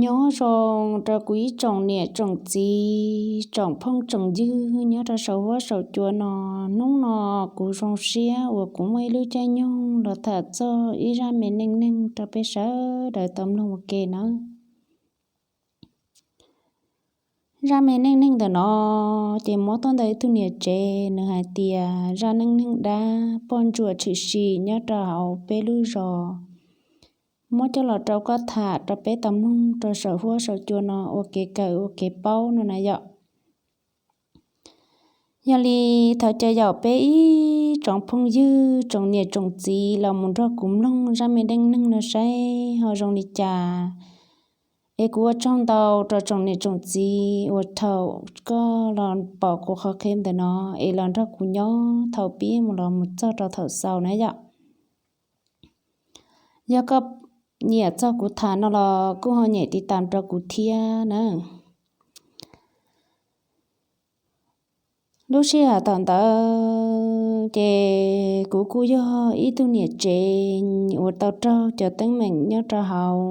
Nyob zoo rau kuv ib tsoom niam tsoom txiv, tsoom phooj tsoom ywg nyob rau saum huab saum cua no. Hnub no kuv zoo siab uas kuv muaj ib lub caij nyoog los tham txog ib zaj me neej neeg rau peb sawv daws tau mloog ua ke nawb. Zaj me neej neeg ntawm no ces muab tuaj ntawm ib tug niam tsev, nws hais tias zaj neej neeg dab poj ntsuam tshwm sim nyob rau hauv peb lub zos, muab coj los rau koj tham rau peb tau mloog rau saum huab saum cua no ua kev kawm ua kev paub no na yom. Yog li thov caw yaum peb ib tsoom phooj ywg, tsoom niam tsoom txiv los mus nrog kuv mloog zaj me neej neeg no saib ho zoo li cas. Es kuv ua tsaug ntau rau tsoom niam tsoom txiv uas thaum koj los pom kuv qhov clip ntawm no es los nrog kuv nyob thaum pib mus los mus txog rau thaum xaus na yom. Yog koj nyiam txog kuv tham no los kuj ho nyem tiv tam rau kuv thiab na. Lub sij hawm thaum ntawd ces kuv kuj yog ib tug niam tsev uas tau raug cov teeb meem nyob rau hauv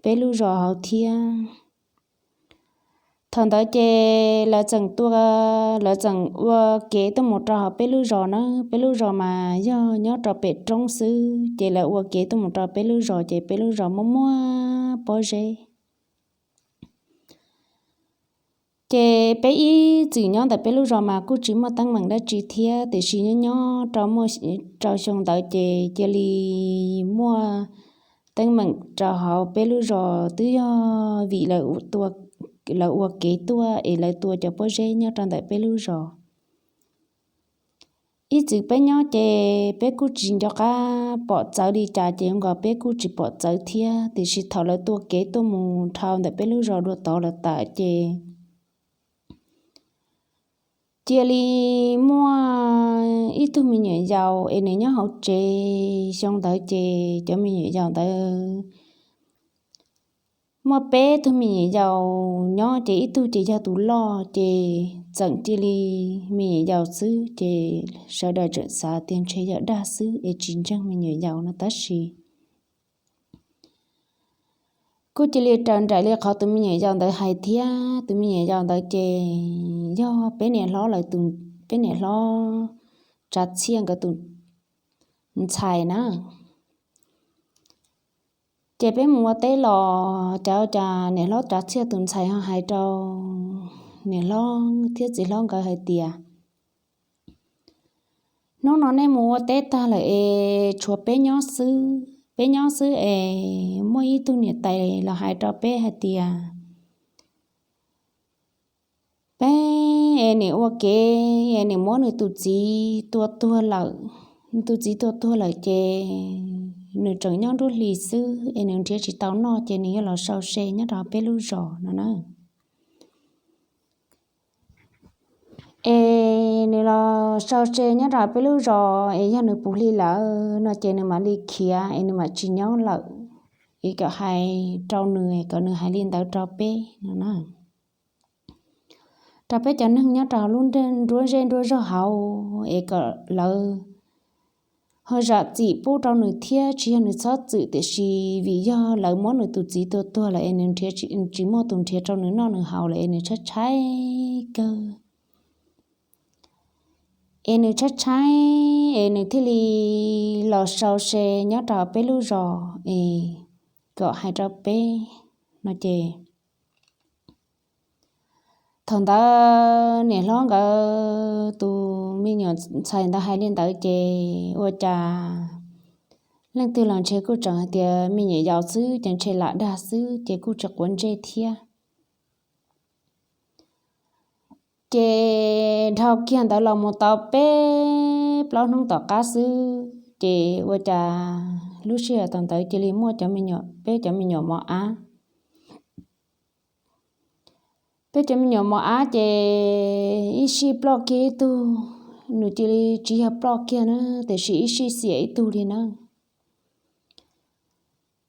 peb lub zos hauv thiab. Thaum ntawd ces lawv txeem tua, lawv txeem ua kev tuaj mus rau hauv peb lub zos na. Peb lub zos mas yog nyob rau pem roob xwb, ces lawv ua kev tuaj mus rau peb lub zos ces peb lub zos muaj muaj pob zeb. Ces peb ib txwm nyob ntawm peb lub zos mas kuj tsis muaj teeb meem dab tsi thiab, tiam sis nyob nyob rau muaj rau xyoo ntawd ces cia li muaj teeb meem rau hauv peb lub zos, twb yog vim lawv ua kev tuaj es lawv tua cov pob zeb nyob rau ntawm peb lub zos. Ib txwm peb nyob ces peb kuj tsis nco qab pom txawv li cas ces nkaus peb kuj tsis pom txawv thiab, tiam sis thaum lawv tua kev tuaj mus dhau ntawm peb lub zos dua tod lawm tas ces cia li muaj ib tug me nyuam yaus es nws nyob hauv tsev. Xyoo ntawd ces cov me nyuam yaus ntawd muaj peb tug me nyuam yaus nyob ces ib tug ces yog tus loj, ces txeem cia li me nyuam yaus xwb ces sawv daws tseem xav tias ntshe yog dag xwb es tsis ntseeg me nyuam yaus no tab sis kuj cia li raws nraim li qhov tus me nyuam yaus ntawd hais thiab. Tus me nyuam yaus ntawd ces yog peb niam hlob lawv tus, peb niam hlob Tsav Txhiaj nkawd tus ntxhais na. Ces peb mus ua teb los cas cas niam hlob Tsav Txhiaj tus ntxhais ho hais rau niam hlob thiab txiv hlob nkawd hais tias, hnub no nej mus ua teb tag lawm es tshuav peb nyob xwb, peb nyob xwb es muaj ib tug niam tais los hais rau peb hais tias peb es nim ua kev es nim muab nws tus txiv tua tuag lawm. Nws tus txiv tua tuag lawm ces nws tseem nyob nruab hlis xwb es nws nrhiav tsis tau noj ces nws yuav los sau se nyob rau peb lub zos no na. Es nws los sau se nyob rau peb lub zos es yog nws puv hli lawm no ces nws mam li khiav es nws mam tsis nyob lawm. Es kom hais rau nws es kom nws hais li ntawd rau peb no na, rau peb cov neeg nyob rau lub nruab zej nruab zog hauv es kom lawv ho zam txim pub rau nws thiab, tsis yog nws txhob txwm tiam sis vim yog lawv muab nws tus txiv tua tuag lawm es nws tsis muaj tus nrhiav rau nws noj nws haus lawm es nws tshaib tshaib kawg. Es nws tshaib tshaib es nws thiaj li los sau se nyob rau peb lub zos es kom hais rau peb no ces thaum ntawd niam hlob nkawd tus me nyuam ntxhais ntawd hais li ntawd ces ua cas leej twg los ntshe kuj tseem hais tias me nyuam yaus xwb ces ntshe lam dag xwb ces kuj tsis quav ntsej thiab. Ces dhau kiag ntawd los mus tau peb plaub hnub tom qab xwb ces ua cas lub sij hawm thaum ntawd cia li muaj cov me nyuam, peb cov me nyuam mos ab. Peb cov me nyuam mos ab ces ib sij ploj kiag ib tug, nws cia li tsis yog ploj kiag na, tiam sis ib sij xiam ib tug li na.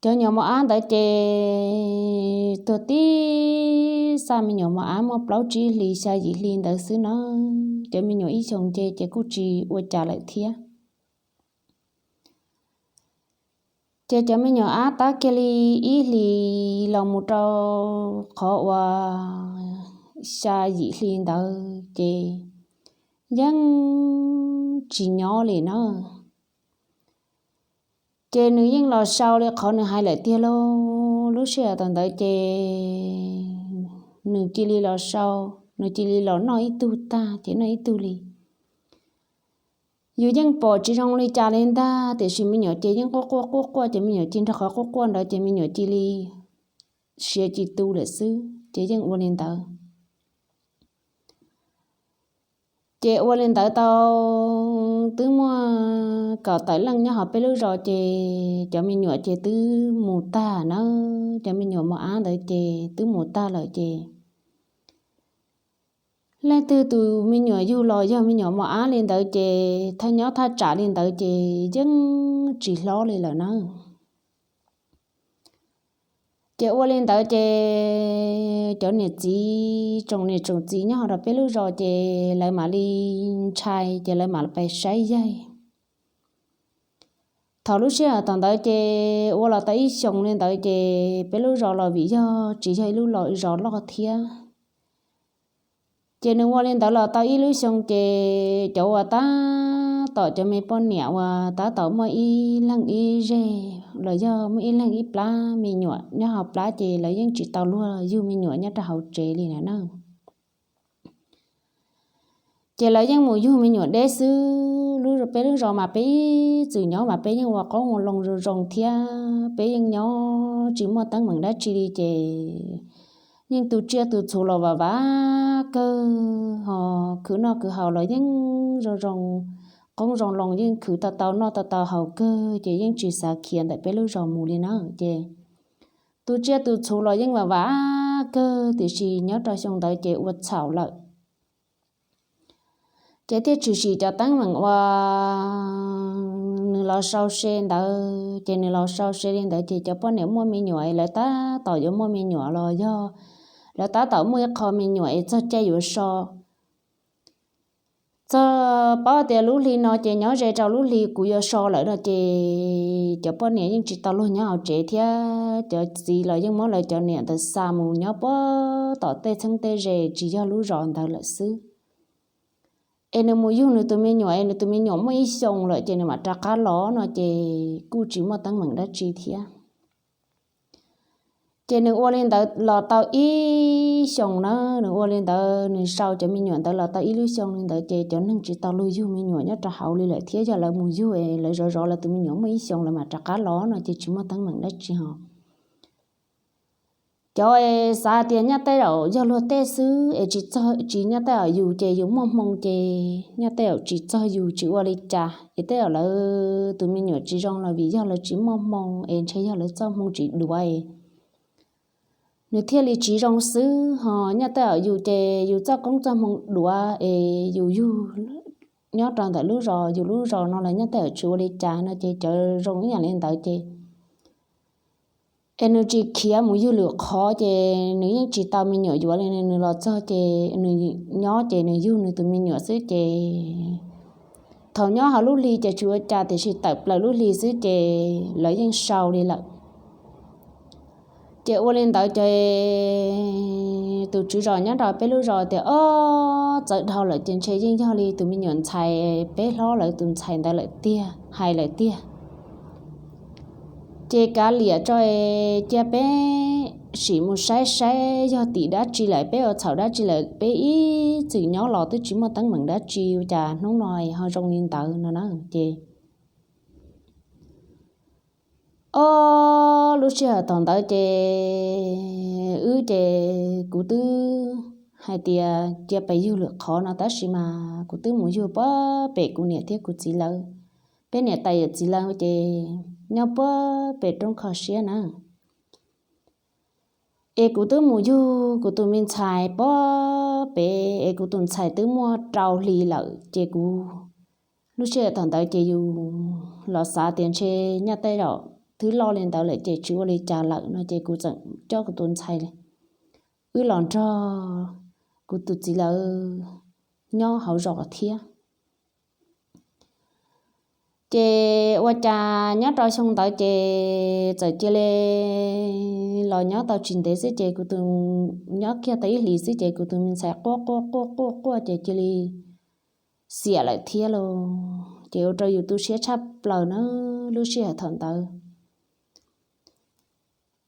Cov nyuam mos ab ntawd ces tuag tib xaj me nyuam mos ab muaj plaub tsib hli xya yim hli ntawd xwb na. Cov me nyuam ib xyoos nce ces kuj tsis ua cas lawm thiab. Ces cov me nyuam ab tab kiag li ib hlis los mus rau qhov uas xya yim hli ntawd ces yeej tsis nyob li na. Ces nws yeej los sau li qhov nws hais lawm tiag lauj. Lub sij hawm thaum ntawd ces nws cia li los sau, nws cia li los noj ib tug tag ces noj ib tug li. Yus yeej pom tsis zoo li cas li ntag, tiam sis me nyuam ces yeej quaj quaj quaj quaj ces me nyuam cia li nrog qhov quaj quaj ntawd ces me nyuam cia li siav tsis tu lawm xwb ces yeej ua li ntawd. Ces ua li ntawd tau twb muaj kaum tawm leej nyob hauv peb lub zos ces cov me nyuam ces twb mus tag na, cov me nyuam mos ab ntawd ces twb mus tag lawm ces leej twg tus me nyuam yug los yog me nyuam mos ab li ntawd ces thaj nyob thaj tsam li ntawd ces yeej tsis hlob li lawm na. Ces ua li ntawd ces cov niam txiv, tsoom niam tsoom txiv nyob hauv rau peb lub zos ces lawv mam li ntshai ces lawv mam li pais saib yaig. Thaum lub sij hawm thaum ntawd ces ua los tau ib xyoos li ntawd ces peb lub zos los vim yog tsis yog ib lub zos loj thiab. Ces nws ua li ntawd los tau ib lub xyoo ces cov uas tab tom cov me poj niam uas tab tom muaj ib leeg ib zeg los yog muaj ib leeg ib plab me nyuam nyob hauv plab ces lawv yeej tsis tau luag yug me nyuam nyob rau hauv tsev li na. Ces lawv yeej mus yug me nyuam deb xwb. Lub peb lub zos mas peb ib txwm nyob mas peb yeej ua qoob ua loo zoo zoo thiab peb yeej nyob tsis muaj teeb meem dab tsi li ces yeej tu tsiaj tu txhuv los vam vam kawg, ho khwv noj khwv haus los yeej zoo zoo, qoob zoo loo yeej khwv tau tau noj tau tau haus kawg ces yeej tsis xav khiav ntawm peb lub zos mus li na. Ces tu tsiaj tu txhuv los yeej vam vam kawg tiam sis nyob rau xyoo ntawd ces ua txhaum lawm. Ces thiaj tshwm sim cov teeb meem uas nws los sau se ntawd, ces nws los sau se li ntawd ces cov poj niam muaj me nyuam lawv tab tom yuav muaj me nyuam los yog lawv tab tom muaj ib qho me nyuam es txog caij yuav so. Txog paub tias lub hli no ces nyob ze rau lub hli kuv yuav so lawm no ces cov poj niam yeej tsis tau luag nyob hauv tsev thiab cov txiv los yeej muab lawv cov niam ntawd xa mus nyob puag tom tej txheeb tej ze tsis yog lub zos ntawd lawm xwb. Es nws mus yug nws tus me nyuam es nws tus me nyuam muaj ib xyoos lawm ces nws mam rov qab los no ces kuj tsis muaj teeb meem dab tsi thiab. Ces nws ua li ntawd los tau ib xyoos na, nws ua li ntawd nws sau cov me nyuam ntawd los tau ib lub xyoo li ntawd ces cov neeg tsis tau luag yug me nyuam nyob rau hauv li lawm thiab yog lawv mus yug es lawv zov zov lawv tus me nyuam muaj ib xyoos lawv mam rov qab los no ces tsis muaj teeb meem dab tsi ho. Cov es xav tias nyaj tej zaum yog luag tej xwb es tsis txog, tsis nyaj tej zaum yus ces yus muaj hmoo ces nyaj tej zaum tsis txog yus tsis ua li cas es tej zaum lawv tus me nyuam tsis zoo los vim yog lawv tsis muaj hmoo es ntshe yog lawv txoj hmoo tsis duav es nws thiaj li tsis zoo xwb ho. Nyaj tej zaum yus ces yus txoj koob txoj hmoo duav es yus yug nyob rau ntawm lub zos, yus lub zos no los nyaj tej zaum tsis ua li cas no ces cov zoo ib yam li ntawd ces es nws tsis khiav mus yug lwm qhov ces nws yeej tsis tau me nyuam yuav li. Nws los txog ces nws nyob ces nws yug nws tus me nyuam xwb ces thaum nyob hauv lub hli ces tsis ua cas tiam sis tawm plaws lub hli xwb ces lawv yeej sau li lawm. Ces ua li ntawd ces tus tswv zos nyob rau peb lub zos tias, ob, txawv dhau lawm ces ntshe yeej yog li tus me nyuam ntxhais peb hlob lawv tus ntxhais ntawd lawm tiag, hais lawm tiag. Ces kav liam tso, cia peb sim mus saib saib yog tim dab tsi lawm, peb ua txhaum dab tsi lawm, peb ib txwm nyob los twb tsis muaj teeb meem dab tsi, ua cas hnub no ho zoo li ntawd no na. Ces ob, lub sij hawm thaum ntawd ces wb ces kuv twb hais tias cia pes yug lwm qhov no tab sis mas kuv twb mus yug puag pem kuv niam thiab kuv txiv lawv. Peb niam tais yawm txiv lawv ces nyob puag pem roob kho siab na. Es kuv twb mus yug kuv tus me ntxhais puag pem es kuv tus ntxhais twb muaj rau hli lawm ces kuv, lub sij hawm thaum ntawd ces yus los xav tias ntshe nyaj tej zaum twb loj li ntawd lawm ces tsis ua li cas lawm no ces kuv txawm coj kuv tus ntxhais wb los nrog kuv tus txiv lawv nyob hauv zos thiab. Ces ua cas nyob rau xyoo ntawd ces txawm cia li los nyob tau tsis ntev xwb ces kuv tus, nyob kiag tau ib hlis xwb ces kuv tus me ntxhais quaj quaj quaj quaj quaj ces cia li xiam lawm thiab lauj. Ces ua rau yus tu siab tshaj plaws na lub sij hawm thaum ntawd.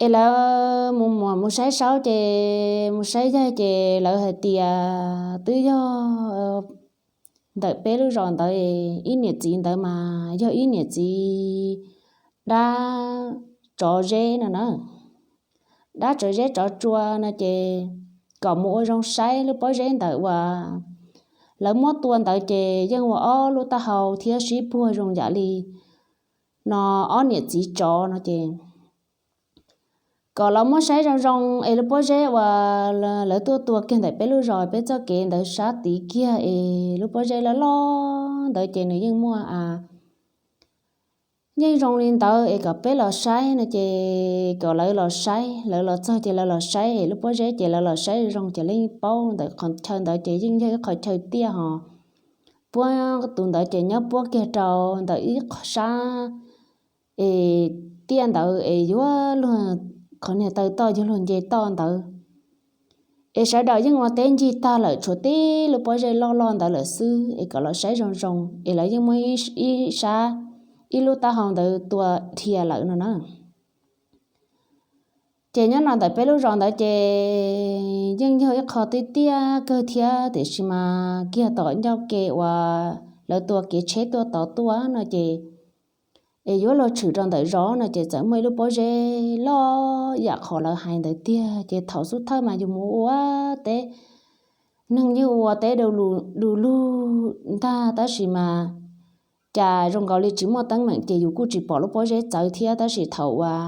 Es lawv mus muam mus saib saub ces mus saib yaig ces lawv hais tias twb yog ntawm peb lub zos ntawd ib niam txiv ntawd mas yog ib niam txiv dab tsov zeb no na, dab tsov zeb tsov tsua no ces kom mus ua zoo saib lub pob zeb ntawd uas lawv muab tua ntawd ces yeej ua ob lub taub hau thiab sib puag zoo yam li no ob niam txiv tsov no ces kom los muab saib zoo zoo es lub pob zeb uas lawv tuaj tua kiag ntawm peb lub zos peb txoj kev ntawd sab tid kiag es lub pob zeb loj loj ntawd ces nws yeej muaj a yeej zoo li ntawd es kom peb los saib no ces kom lawv los saib, lawv los txog ces lawv los saib es lub pob zeb ces lawv los saib zoo ces lawv yeej paub ntawm qhov chaw ntawd ces yeej yog ib qhov chaw tiaj ho puab tus ntawd ces nyob puab kiag rau ntawm ib qho sab es tiaj ntawd es yuav luag qhov niag taw toj yuav luag nce toj ntawd es sawv daws yeej ua teb ncig tag lawm tshuav tib lub pob zeb loj loj ntawd lawm xwb es kom los saib zoo zoo es lawv yeej muab ib sab ib lub taub hau ntawd tua dhia lawm no na. Ces nyob no ntawm peb lub zos ntawd ces yeej yog ib qho tiaj tiaj kawg thiab tiam sis mas kiag tom ncauj ke uas lawv tua kev tsheb tuaj tod tuaj no ces es yuav luag tshwm rau ntawm zos no ces txawm muaj ib lub pob zeb loj yam qhov lawv hais ntawd tiag ces thaum xub thawj mas yus mus ua teb neeg yeej ua teb du lug ntag tab sis mas cas zoo nkaus li tsis muaj teeb meem ces yus kuj tsis pom lub pob zeb txawv thiab tab sis thaum uas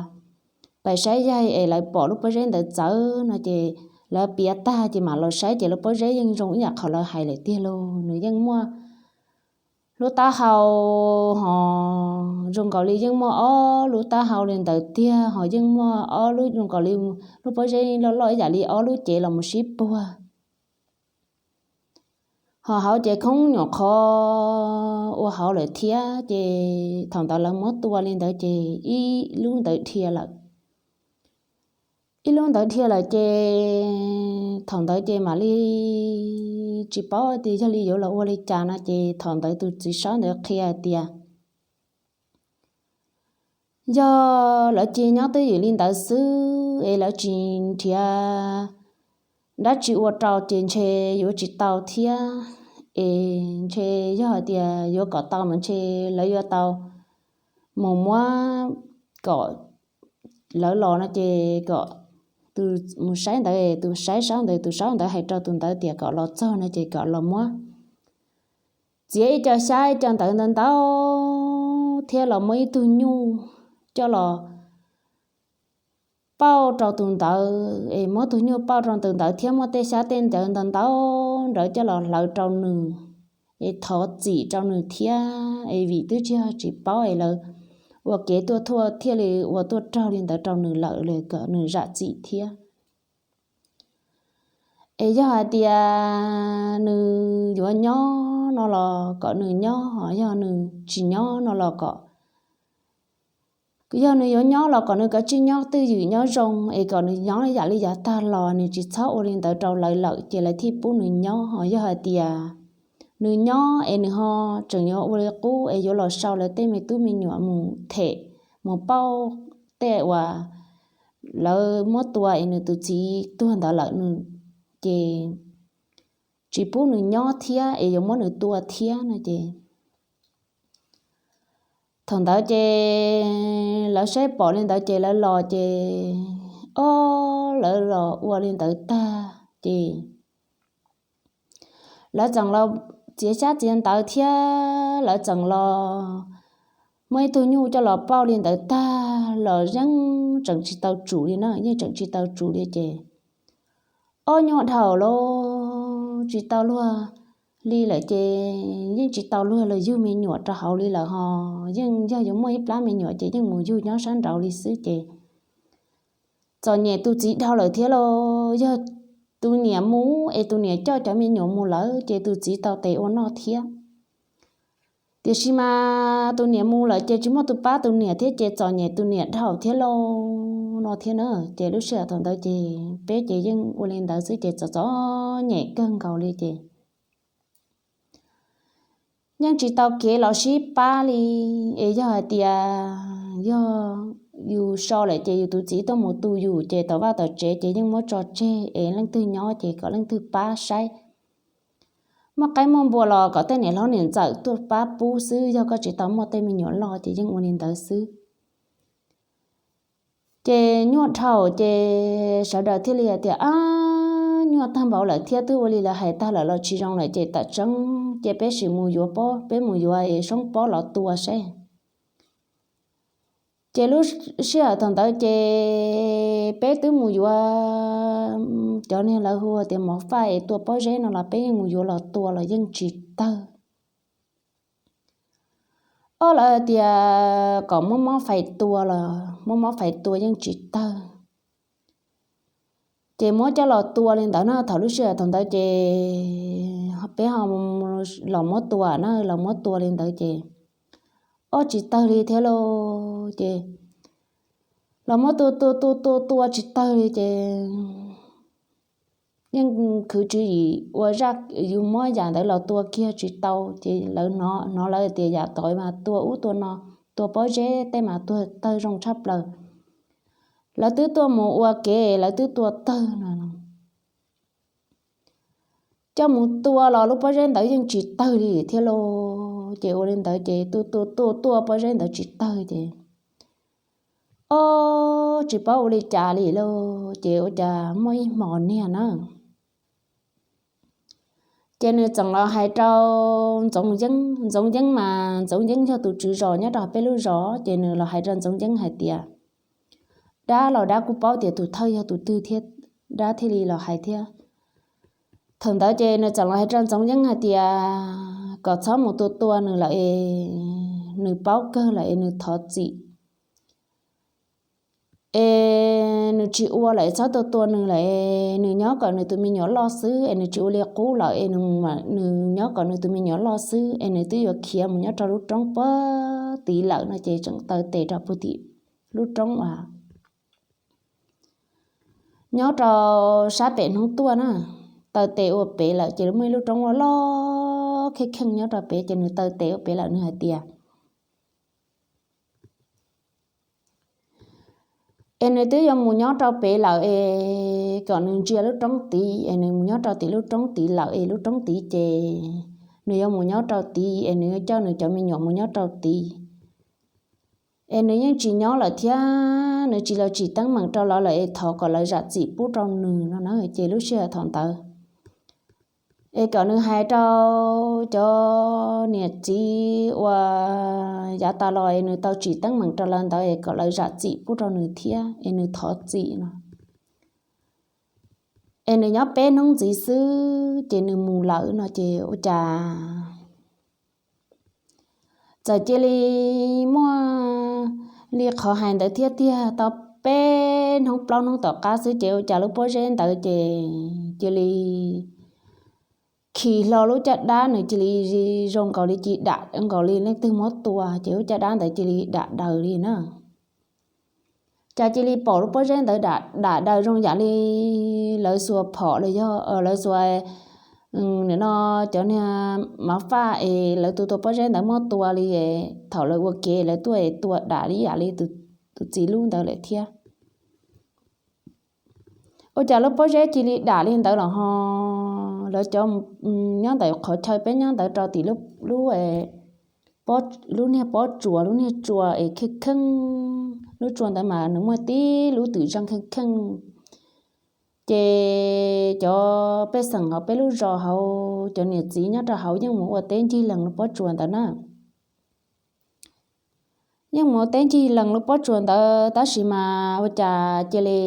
pais saib yaig es lawv pom lub pob zeb ntawd txawv no ces lawv piav tag ces mam los saib ces lub pob zeb yeej zoo ib yam qhov lawv hais lawm tiag lauj. Nws yeej muaj lub taub hau ho zoo nkaus li yeej muaj ob lub taub hau li ntawd tiag ho yeej muaj ob lub zoo nkaus li lub pob zeb loj loj ib yam li ob lub cev los mus sib puag ho hauv ces khoob nyuam qhov ua hauv lawm thiab ces thaum ntawd lawv muab tua li ntawd ces ib lub ntawd dhia lawm. Ib lub ntawd dhia lawm ces thaum ntawd ces mam li tsis paub tias yog li yuav los ua li cas no ces thaum ntawd tus txiv saub ntawd qhia hais tias yog lawv cia nyob twj ywm li ntawd xwb es lawv tsis nrhiav dab tsi ua rau ces ntshe yuav tsis tau thiab es ntshe yog hais tias yuav kom tau mas ntshe lawv yuav tau mus muab kom lawv los no ces kom tus mus saib ntawd tus saib saub ntawd tus saub ntawd hais rau tus ntawd tias kom los txog no ces kom los muab txiav ib co xyab ib co ntawv ntau ntau thiab los muab ib tug nyuj coj los pauj rau tus ntawd es muab tus nyuj pauj rau tus ntawd thiab muab tej xyab tej ntawv ntau ntau nrawd coj los hlawv rau nws es thov txim rau nws thiab es vim twb tsis yog tsis paub es lawv ua kev tuaj thuaj thiaj li ua tuaj raug li ntawd rau nws lawm kom nws zam txim thiab. Es yog hais tias nws yuav nyob no los kom nws nyob, ho yog nws tsis nyob no los kom, yog nws yuav nyob los kom nws kav tsij nyob twj ywm nyob zoo es kom nws nyob yam li yav tag los nws tsis txhob ua li ntawd rau lawv lawm ces lawv thiaj pub nws nyob. Ho yog hais tias nws nyob es nws ho tseem yuav ua li qub es yuav los sau lawv tej me tub me nyuam mus them mus pauj tej uas lawv muab tua es nws tus txiv tuag ntawd lawm nws ces tsis pub nws nyob thiab es yuav muab nws tua thiab no ces thaum ntawd ces lawv saib pom li ntawd ces lawv los ces ob lawv los ua li ntawd tag ces lawv txeem los txiav xyab txiav ntawv thiab lawv txeem los muaj ib tug nyuj coj los pauj li ntawd tag los yeej tseem tsis tau tsum li na, yeej tseem tsis tau tsum li ces ob nyuag dhau los tsis tau luag li lawm ces yeej tsis tau luag los yug me nyuam rau hauv li lawm ho yeej yog yuav muaj ib plab me nyuam ces yeej mus yug nyob sab nraud li xwb ces txom nyem tus txiv dhau lawm thiab los yog tus niam mus es tus niam coj cov me nyuam mus lawm ces tus txiv tau tes ua noj thiab. Tiam sis mas tus niam mus lawm ces tsis muaj tus pab tus niam thiab ces txom nyem tus niam dhau thiab lauj no thiab na. Ces lub sij hawm thaum ntawd ces peb ces yeej ua li ntawd xwb ces txom txom nyem kawg nkaus li ces yeej tsis tau kev los sib pab li. Es yog hais tias yog yus so lawm ces yus tus txiv tuaj mus tu yus ces tom vaj tom tsev ces yeej muab tso tseg es leej twg nyob ces kom leej twg pab saib, muaj qaib muaj npua los kom tej niam hlob niam ntxawm tuaj pab pub xwb, yog koj tsis tau muaj tej me nyuam loj ces yeej ua li ntawd xwb. Ces nyuaj dhau ces sawv daws thiaj li hais tias, ab, nyuaj tag npaum lawm thiab, twb ua li lawv hais tag lawm los tsis zoo lawm ces tam tseeb ces peb sim mus yuav pob, peb mus yuav es soob pob los tua seb. Ces lub sij hawm thaum ntawd ces peb twb mus yuav cov niag lawv hu tias mov faj es tua pob zeb no los peb yeej mus yuav los tua los yeej tsis tawg. Ob, lawv tias kom muab mob fais tua los muab mob fais tua yeej tsis tawg. Ces muab coj los tua li ntawd na, thaum lub sij hawm thaum ntawd ces peb ho los muab tua na, los muab tua li ntawd ces ob, tsis tawg li thiab lauj. Ces los muab tua tua tua tua tua tsis tawg li ces yeej khwv tswv yim ua zaj, yus muab yam ntawd los tua kiag tsis tau ces lawv hnov, hnov lawv tias yam tod mas tua ub tua no, tua pob zeb tej mas tua tawg zoo tshaj plaws. Lawv twb tuaj mus ua kev, lawv twb tua tawg no. Coj mus tua los lub pob zeb ntawd yeej tsis tawg li thiab lauj. Ces ua li ntawd ces tua tua tua tua pob zeb ntawd tsis tawg ces ob, tsis paub ua li cas li lauj. Ces ua cas muaj ib hmos niag na, ces nws txawm los hais rau Ntxoov Yeeb. Ntxoov Yeeb mas Ntxoov Yeeb yog tus tswv zos nyob rau peb lub zos, ces nws los hais rau Ntxoov Yeeb hais tias, dab los dab kuj paub tias tus thawj yog tus twg thiab, dab thiaj li los hais thiab. Thaum ntawd ces nws txawm los hais rau Ntxoov Yeeb hais tias kom txhob mus tua tua nws lawm es nws paub kawg lawm es nws thov txim es nws tsis ua lawm es txhob tua tua nws lawm es nws nyob kom nws tus me nyuam loj xwb es nws tsis ua li qub lawm es nws nyob kom nws tus me nyuam loj xwb es nws twb yuav khiav mus nyob rau lub roob puag tid lawm no ces tseem taw tes rau puag tim lub roob uas nyob rau sab pem hnub tuaj na, taw tes ua pem lawm ces muaj ib lub roob uas loj kheej kheej nyob rau pem ces nws taw tes ua pem lawm nws hais tias es nws twb yuav mus nyob rau pem lawm es kom nws ntsia lub roob tid es nws mus nyob rau tim lub roob tid lawm es lub roob tid ces nws yuav mus nyob rau tid es nws yuav coj nws cov me nyuam mus nyob rau tid es nws yeej tsis nyob lawm thiab nws tsis los tsim teeb meem rau lawv lawm es thov kom lawv zam txim pub rau nws no na. Ces lub sij hawm thaum ntawd es kom nws hais rau cov niam txiv uas yav tas los es nws tau tsim teeb meem rau lawv ntawd es kom lawv zam txim pub rau nws thiab es nws thov txim no. Es nws nyob peb hnub ntxiv xwb ces nws mus lawm no ces ua cas txawm cia li muaj li qhov hais ntawd thiab tiag. Tau peb hnub plaub hnub tom qab xwb ces ua cas lub pob zeb ntawd ces cia li khi hlo lub caj dab, nws cia li zoo nkaus li cia li dam nkaus li leej twg muab tua ces lub caj dab ntawd cia li dam daws li na. Cas cia li pom lub pob zeb ntawd dam daws zoo yam li lawv xuas phom los yog lawv xuas nim no cov niag mav faj es lawv tua tua pob zeb ntawd muab tua li, thaum lawv ua kev lawv tuaj tua dam li yam li tus txiv lub ntawd lawm thiab. Ua cas lub pob zeb cia li dam li ntawd los ho lawv cov nyob ntawm qhov chaw peb nyob ntawd rau tim lub, lub niag pob tsuas, lub niag tsua es kheej kheej. Lub tsua ntawd mas nws muaj tib lub twm zeej kheej kheej. Ces cov pej xeem hauv peb lub zos hauv cov niam txiv nyob rau hauv yeej mus ua teb ncig lees lub pob tsuas ntawd na. Yeej mus ua teb ncig lees lub pob tsuas ntawd tab sis mas ua cas cia li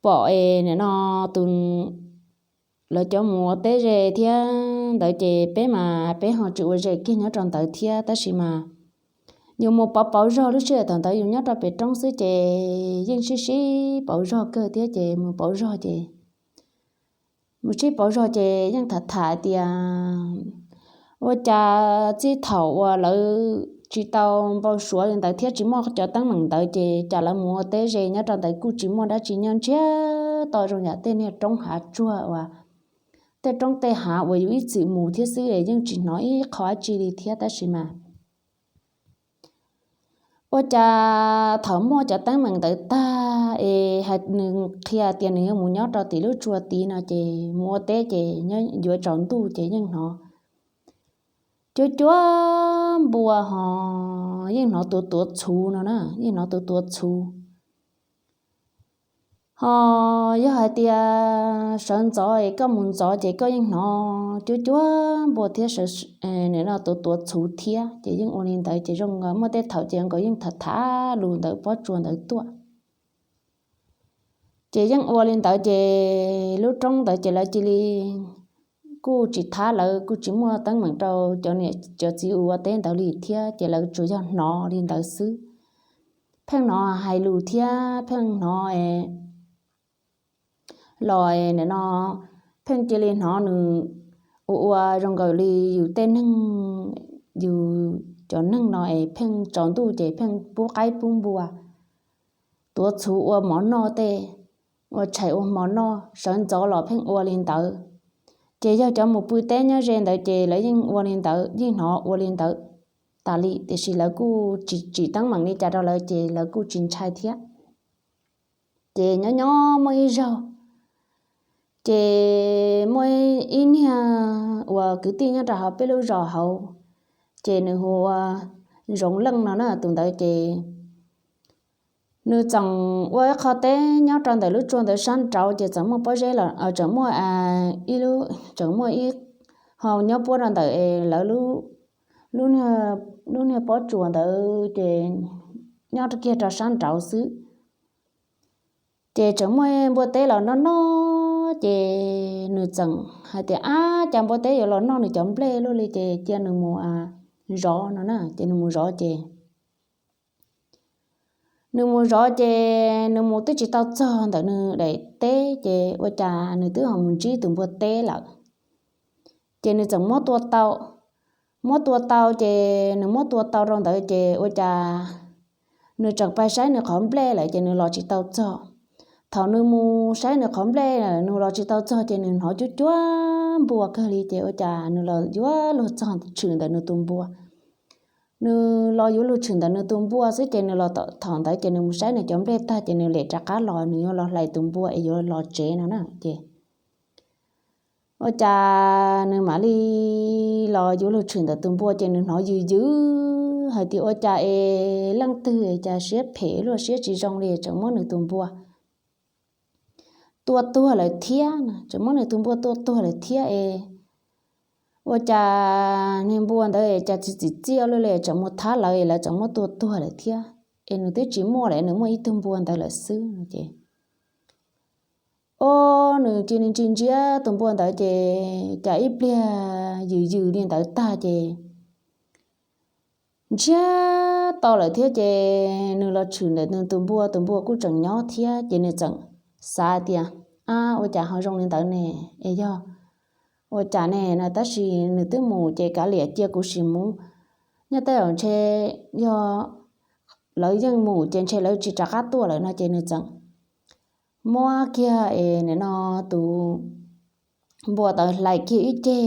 pom es nim no tus, lawv cov mus ua teb ze thiab ntawd ces peb mas peb ho tsis ua ze kiag nyob rau ntawd thiab tab sis mas yus mus pauv pauv zog lub sij hawm thaum ntawd yus nyob rau pem roob xwb ces yeej sib sib pauv zog kawg thiab ces mus pauv zog ces mus sib pauv zog ces yeej tham tham tias Ua cas txij thaum uas lawv tsis tau npau suav li ntawd thiab tsis muaj cov teeb meem ntawd ces cas lawv mus ua teb ze nyob rau ntawd kuj tsis muaj dab tsi nyob ntsiag to zoo yam tej niag roob hav tsuag uas tej roob tej hav uas yus ib txwm mus thiab xwb es yeej tsis hnov ib qho dab tsi li thiab. Tab sis mas ua cas thaum muaj cov teeb meem ntawd tag es nws qhia tias nws yuav mus nyob rau tim lub tsua tid no ces mus ua teb ces yuav tsaus ntuj ces yeej hnov cuab cuab npua ho yeej hnov tuav tuav txhuv no na, yeej hnov tuav tuav txhuv. Ho yog hais tias sawv ntxov es koj mus ntxov ces koj yeej hnov cuab cuab npua thiab, no tuav tuav txhuv thiab. Ces yeej ua li ntawd ces zoo nkaus muaj tej thaum ces nkaus yeej tham tham lus ntawm pob tsuas ntawd tuaj. Ces yeej ua li ntawd ces lub roob ntawd ces lawv cia li kuj tsis thab, lawv kuj tsis muaj teeb meem rau cov niam cov txiv ua teb ntawd li thiab, ces lawv tsuas yog hnov li ntawd xwb. Pheej hnov hais lus thiab pheej hnov los no, pheej cia li hnov nws ua ua zoo nkaus li yus tej neeg, yus cov neeg no es pheej tsaus ntuj ces pheej pub qaib pub npua, tuav txhuv ua mov noj tej, ua tshais ua hmo noj, sawv ntxov los pheej ua li ntawd. Ces yog cov mus pw teb nyob ze ntawd ces lawv yeej ua li ntawd, yeej hnov ua li ntawd tas li, tiam sis lawv kuj tsis tsim teeb meem li cas rau lawv ces lawv kuj tsis ntshai thiab. Ces nyob nyob muaj ib zaug, ces muaj ib niag uas kwv tij nyob rau hauv peb lub zos hauv, ces nws hu ua Zoov Leej no na, tus ntawd ces nws tseem ua ib qho teb nyob rau ntawm lub tsua ntawd sab nraud, ces tseem muaj pob zeb los tseem muaj ib lub, tseem muaj ib, ho nyob puab rau ntawm es lawv lub niag pob tsuas ntawd ces nyob kiag rau sab nraud xwb. Ces tseem muaj npua teb los noj noj, ces nws tseem hais tias, ab, cas npua teb yuav los noj nws cov nplej luaj li, ces cia nws mus zov no na. Ces nws mus zov ces nws mus zov ces nws mus twb tsis tau txog ntawm nws daim teb ces ua cas nws twb ho mus ntsib tus npua teb lawm. Ces nws txawm muab tua tau, muab tua tau ces nws muab tua tau rau ntawd ces ua cas nws tseem pais saib nws qhov nplej lawm ces nws los tsis tau txog. Thaum nws mus saib nws qhov nplej lawm nws los tsis tau txog ces nws hnov cuab cuab npua kawg li ces ua cas nws los yuav luag txog tshwm ntawm nws tus npua. Nws los yuav luag tshwm ntawm nws tus npua xwb ces nws los thaum ntawd ces nws mus saib nws cov nplej tag ces nws lem rov qab los, nws yuav los hlais tus npua es yuav los tsev no na. Ces ua cas nws mam li los yuav luag tshwm ntawm tus npua ces nws hnov yws yws hais tias ua cas es leej twg es cas siab phem luaj, siab tsis zoo li, tseem muab nws tus npua tua tuag lawm thiab, tseem muab nws tus npua tua tuag lawm thiab es ua cas niag npua ntawd cas tsis txim txiaj luaj li, tseem mus thab lawv es lawv tseem muab tua tuag lawm thiab, es nws twb tsis muaj lawm, nws muaj ib tug npua ntawd lawm xwb no ces o, nws cia li ntsia ntsia tus npua ntawd ces cas ib pliag yws yws li ntawd tag ces ntsiag to lawm thiab ces nws los tshwm ntawm nws tus npua, tus npua kuj tseem nyob thiab ces nws txawm xav tias, ab, ua cas ho zoo li ntawd ne, es yog ua cas ne no, tab sis nws twb mus ces kav liam cia kuv sim mus, nyob tej zaum ntshe yog lawv yeej mus ces ntshe lawv tsis rov qab tuaj lawm no ces nws txawm muab kiag es nim no tus npua ntawd hlais kiag ib ceg,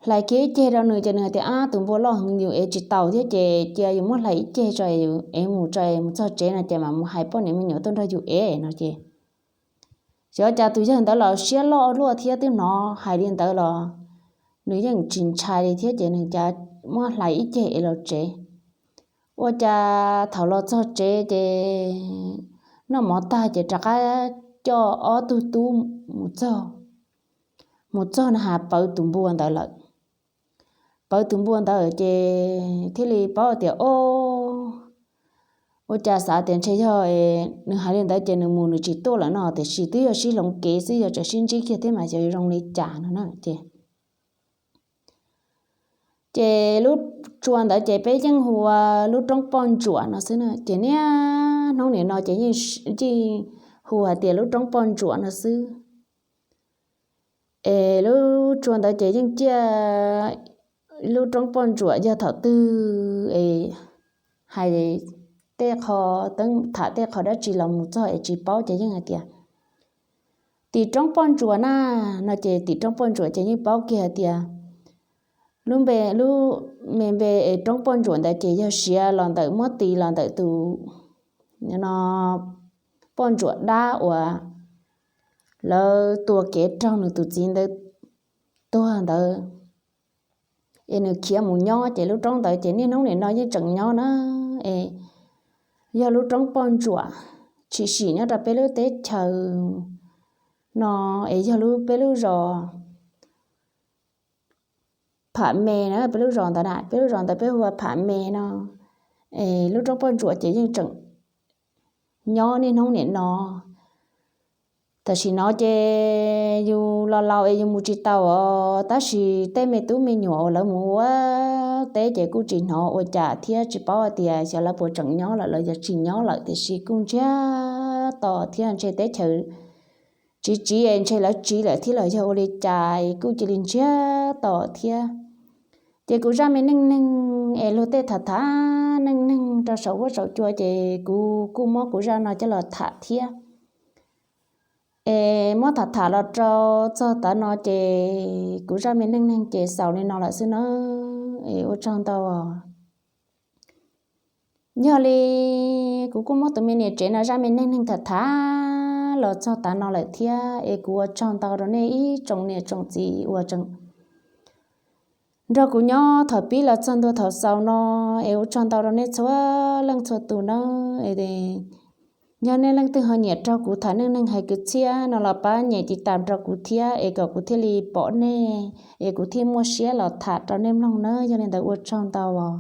hlais kiag ib ceg rau nws ces nws hais tias, ab, tus npua loj heev yus ev tsis taus thiab ces cia yus muab hlais ib ceg tso es mus tso es mus txog tsev no ces mam mus hais poj niam me nyuam tuaj nrog yus ev no ces xyov cas tus yawg ntawd los siab loj luaj thiab twb hnov hais li ntawd los nws yeej tsis ntshai li thiab ces nws cas muab hlais ib ceg es los tsev. Ua cas thaum los txog tsev ces noj mov tag ces rov qab coj ob tug tub mus txog, mus txog na has pawv tus npua ntawd lawm. Pawv tus npua ntawd ces thiaj li paub tias o, ua cas xav tias ntshe yog nws hais li ntawd ces nws mus nws tsis tuaj lawm no, tiam sis twb yog sib hloov kev xwb, yog tseem sib ntsib kiag thiab mas xyov zoo li cas no na ces ces lub tsua ntawd ces peb yeej hu ua lub roob poj ntsuam no xwb na, ces niaj hnub nim no ces yeej hu hais tias lub roob poj ntsuam no xwb. Es lub tsua ntawd ces yeej ciaj lub roob poj ntsuam yog thaum twg es hais tej qho, teeb tham tej qho dab tsi los mus txog es tsis paub ces yeej hais tias tim roob poj ntsuam na, no ces tim roob poj ntsuam ces yeej paub kiag hais tias lub npe, lub me npe es roob poj ntsuam ntawd ces yog siav los ntawm muab tis los ntawm tus no poj ntsuam dab uas lawv tua kev raug nws tus txiv ntawd tuag ntawd, es nws khiav mus nyob ces lub roob ntawd ces niaj hnub nim no yeej tseem nyob na. Es yog lub roob poj ntsuam tshwm sim nyob rau peb lub teb chaws no, es yog lub, peb lub zos Pham Me na, peb lub zos ntawd na, peb lub zos ntawd peb hu ua Pham Me no. Es lub roob poj ntsuam ces yeej tseem nyob niaj hnub nim no. Tam sim no ces yus los laus es yus mus tsis tau os, tab sis tej me tub me nyuam uas lawv mus ua teb ces kuj tsis hnov ua cas thiab, tsis paub hais tias xyov lawv puas tseem nyob lawm los yog tsis nyob lawm, tiam sis kuj ntsiag to thiab, ntshe teb chaws tsiv tsiv es ntshe lawv tsiv lawm thiab los yog ua li cas es kuj cia li ntsiag to thiab. Ces kuv zaj me neej neeg es luag tej tham tham neej neeg rau saum huab saum cua ces kuv kuj muab kuv zaj no coj los tham thiab. Es muab tham tham los rau txog tav no ces kuv zaj me neej neeg ces xaus li no lawm xwb na. Es ua tsaug ntau. Yog li kuv kuj muab tus me niam tsev no zaj me neej neeg tham tham los txog tav no lawm thiab, es kuv ua tsaug ntau rau nej ib tsoom niam tsoom txiv uas tseem nrog kuv nyob thaum pib los txog ntua thaum xaus no, es ua tsaug ntau rau nej txhua leej txhua tus na. Yog nej leej twg ho nyiam raug kuv tham neej neeg hais kwv txhiaj no los pab nyem tiv tam rau kuv thiab, es kom kuv thiaj li pom nej, es kuv thiaj muaj siab los tham rau nej mloog na. Yog li ntawd ua tsaug ntau os.